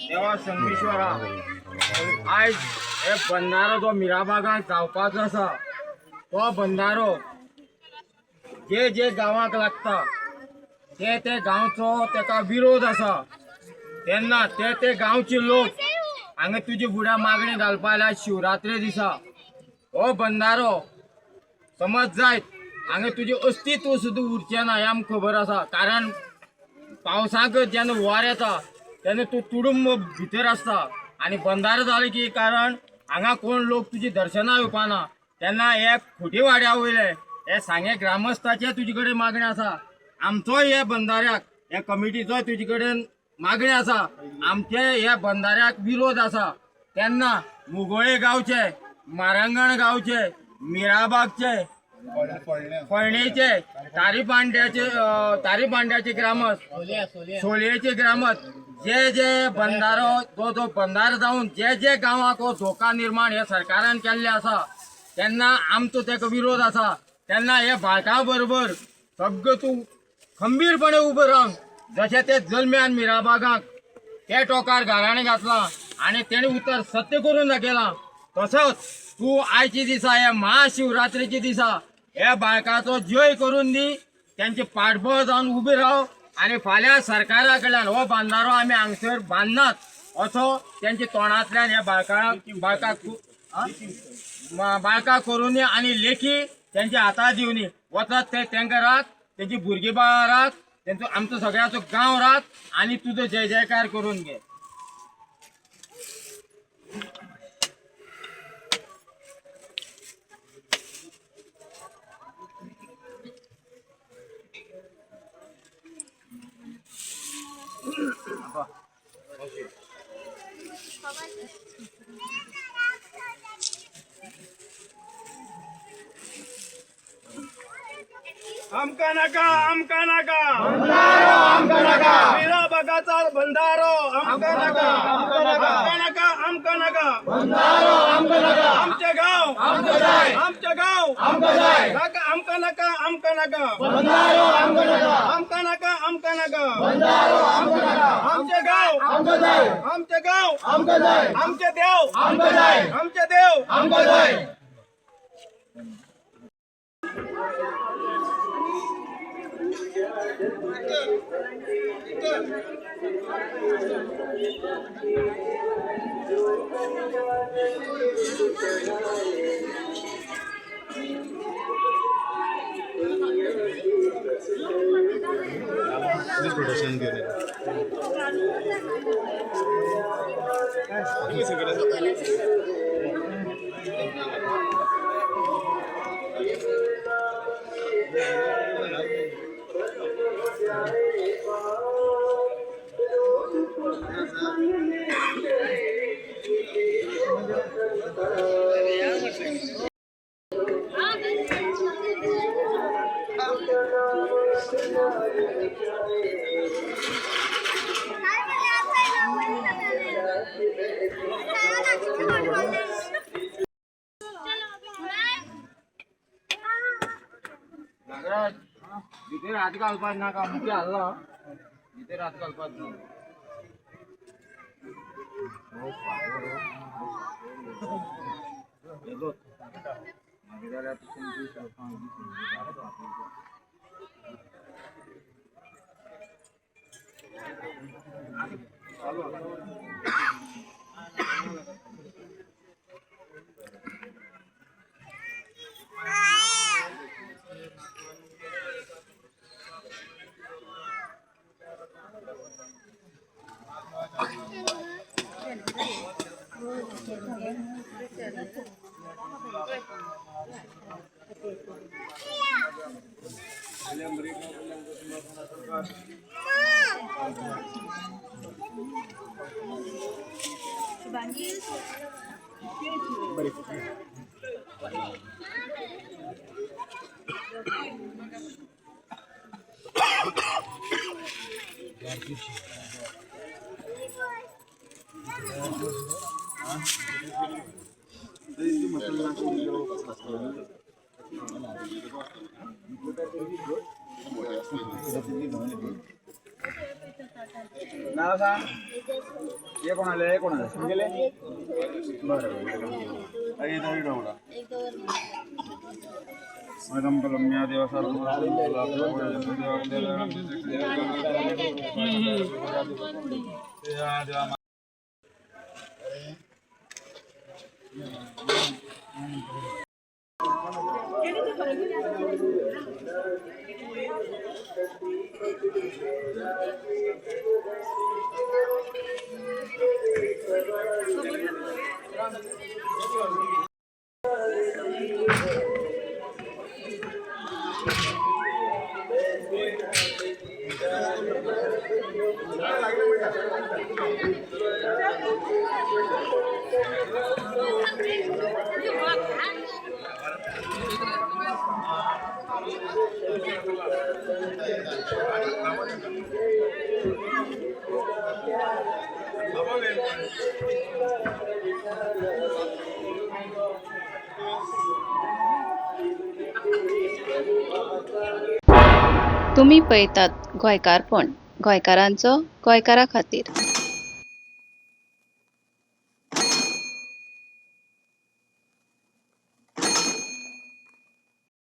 देवा संगमेश्वरा, आयज हे बंधारो जो मिराबागान जावपाचो आसा तो बंधारो जे जे गांवाक लागता ते ते गांवचो तेका विरोध आसा. तेन्ना ते ते गांवचे लोक हांगा तुजी फुड्या मागणी घालपा आयल्या. शिवरात्रे दिसा हो बंधारो समज जायत हांगा तुजें अस्तित्व सुद्दां उरचें ना हें आमकां खबर आसा. कारण पावसाक जेन्ना हुंवार येता तेन्ना तूं तुडुंब भितर आसता आनी बंधारो जाले की कारण हांगा कोण लोक तुजी दर्शनां येवपाना. तेन्ना हे खुटीवाड्या वयले हे सांगे ग्रामस्थाचे तुजे कडेन मागणें आसा. आमचोय हे बंधाऱ्याक हे कमिटीचोय तुजे कडेन मागणें आसा. आमचे हे बंधाऱ्याक विरोध आसा. तेन्ना मुगोळे गांवचे, मारांगण गांवचे, मिराबागचे, फळणेचे, तारीपांड्याचे, तारीपांड्याचे ग्रामस्थ, सोलयेचे ग्रामस्थ, जे जे बंधारो जो जो बंधारो जावन जे जे गांवाक हो धोका निर्माण हे सरकारान केल्ले आसा तेन्ना आमचो तेका विरोध आसा. तेन्ना हे बाळका बरोबर सगळें तूं खंबीरपणे उबो रावन जशें ते जल्म्यान मिराबागाक ते टोकार गाराणें घातलां आनी तेणें उतर सत्य करून दाखयलां, तसोच तूं आयच्या दिसा ह्या महाशिवरात्रेच्या दिसा ह्या बाळकाचो जय करून दी, त्यांचे पाठबळ जावन उबे राव आनी फाल्यां सरकारा कडल्यान हो बांदारो आमी हांगसर बांदनात असो त्यांच्या तोंडांतल्यान ह्या बाळकाक बाळकाक बाळकाक करूनी आनी लेखी त्यांच्या हातात दिवनी. वचत ते तांकां राख, तेंची भुरगीं बाळां राख, तेंचो आमचो सगळ्याचो गांव राख आनी तुजो जय जयकार करून घे. आमका नाका, आमका नाका, मिराबागाचा बंधारो आमका नाका, आमका नाका, आमका नाका, आमचे गाव, आमचे गाव नाका, आमका नाका, आमका नाका, आमका नाका, आमका नाका, आमचे गाव, आमचे गाव, आमचे देव, आमचे देव. नागराज, भितर हात घालपाक नाका, मुखे हाडला भितर हात घालपाक ना. मागीर जाल्यार नाव सांग. हे कोणाले, हे कोणाले समजले? बरं. तुमी पळयतात गोंयकारपण, गोंयकारांचो गोंयकारा खातीर.